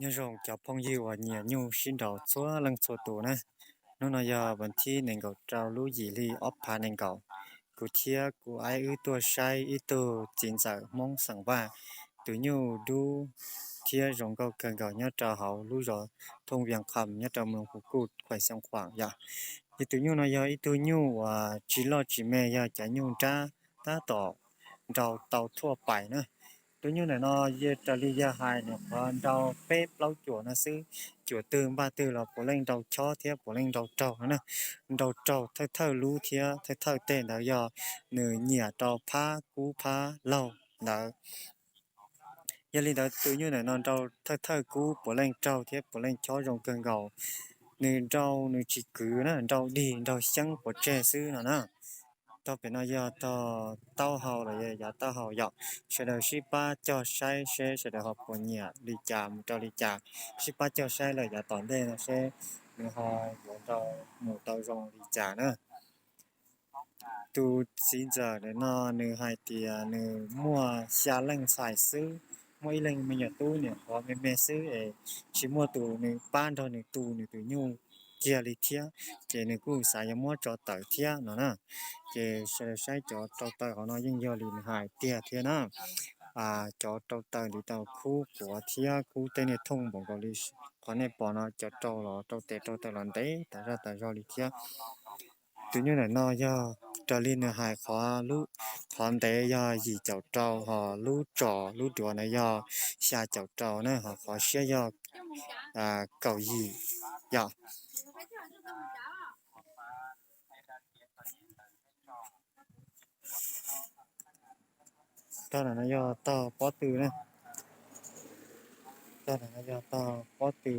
Nyob zoo cov phooj ywg uas nyiam nyuj sib nraus txhua leej txhua tus na. Hnub no yog vas thib nees nkaum rau lub yim hli ob phav nees nkaum. Kuv thiab kuv aib wb tuaj saib ib tug txiv ntxawm Hmoob xeem Vaj, tus nyuj dub thiab zoo nkauj kawg nkaus nyob rau hauv lub zos Thoo Vias Kham nyob rau moos Hu Kuj, Khuais Xeev Khuam yom. Yog tus nyuj no yog ib tug nyuj uas tsis loj tsis me, yog cov nyuj nrab tab tom nrau tau thuaj pais na. Tus nyuj ntawm no raws li yawg hais nws qhuav nrau peb plaub cuam no xwb, cuam twg npaj twg los puav leej nrau chob thiab puav leej nrau raug no na. Nrau raug thawj thawj lub thiab thawj thawj teg ntawd yog nws nyiam rau phab kub phab laug ntawd. Yog li ntawd tus nyuj ntawm no nrau thawj thawj kub puav leej raug thiab puav leej chob zoo kawg nkaus. Nws nrau nws tsis kwv na, nrau dig nrau xyeeb pov tseg xwb no na. Tog pem no yog tog taub hau los yog yav taub hau yom. Sawv daws sib pab cog saib seb sawv daws ho puas nyiam li cas mus rau li cas, sib pab cog saib lawm yav tom ntej no seb nws ho yuav nrau mus tau zoo li cas na. Tus txiv ntxawm ntawm no nws hais tias nws muaj xya leej ntxhais xwb, muaj ib leeg me nyuam tub niam qhuav me me xwb es tsis muaj tus nws pab nrog nws tu nws tus nyuj kiag li thiab, ces nws kuj xav yuav muab tso tawm thiab no na. Ces sawv daws saib cov rau taws qhov no yeej yog li nws hais tiag thiab na. Cov rau taws ntiv taus khub quav thiab khub teb niag thooj npaum nkaus li qhov nej pom no, cov rau los rau tes rau taws los ntev tas zaj tas zog li thiab. Tus nyuj ntawm no yog raws li nws hais qhov, qhov ntev yog yim caum rau, ho lub tsos lub duav na yog xya caum rau na, ho qhov siab yog kaum yim yom. Tog ntawm no yog tog pob tw na. Tog ntawm no yog tog pob tw.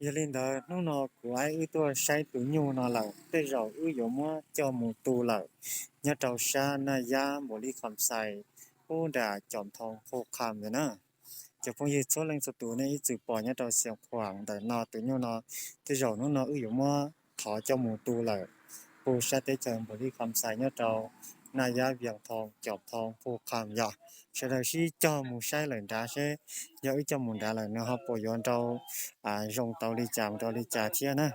Yog li ntawd hnub no kuv aib wb tuaj saib tus nyuj no lawm, tej zaum wb yuav muab coj mus tu lawm nyob rau sab Naj Yab Npaum Lis Kham Xais, ub nram Cov Thoo Phu Kham ntawd na. Cov phooj ywg txhua leej txhua tus nej ib txwm pom nyob rau Xiav Khuam ntawm no, tus nyuj no tej zaum hnub no wb yuav muab thov coj mus tu lawm puag sab teb chaws Npaum Lis Kham Xais nyob rau Naj Yab Vias Thoo, Cov Thoo Phu Kham yom. Sawv daws sib cog mus saib lawm nrad seb yog wb coj mus nrad lawm nws ho puas yuav nrau zoo tau li cas mus rau li cas thiab na.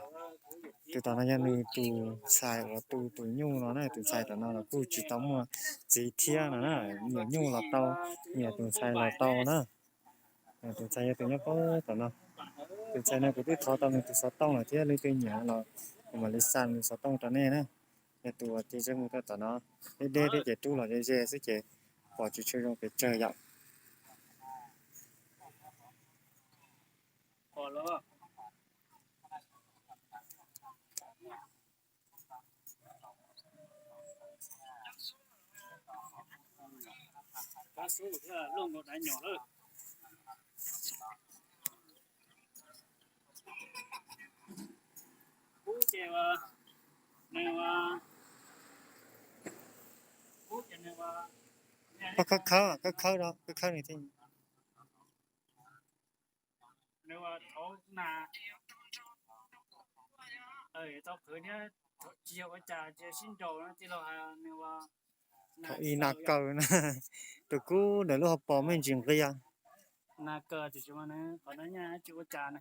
Tus tom no yog nws tus ntxhais uas tu tus nyuj no na, tus ntxhais tom no los kuj tsis tau muaj txiv thiab no na, nyiam nyuj los tau, nyiam tus ntxhais los tau na. Tus ntxhais yog tus nyob puag tom no. Tus ntxhais no kuv twb thov tau nws tus xov tooj lawm thiab, leej twg nyiam los kuv mam li xa nws xov tooj rau nej na. Yog tus uas tig zej mus rau tom no, deb deb thiab ces rub los ze ze xwb ces pom tsis tshua zoo pes tsawg yom. Khawb khawb, khawb khawb, khawb khawb nws thiaj. Thaum ub na, tau qhwv thiab, tsis yog ua cas, tsis yog sib nraus no, tij laug hais nws ua thaum ub na kaw na, tus kub ntawm lub hauv paus me ntsis nqia. Na kaw tiam sis mas nws qhov no nyaj tsis ua cas na.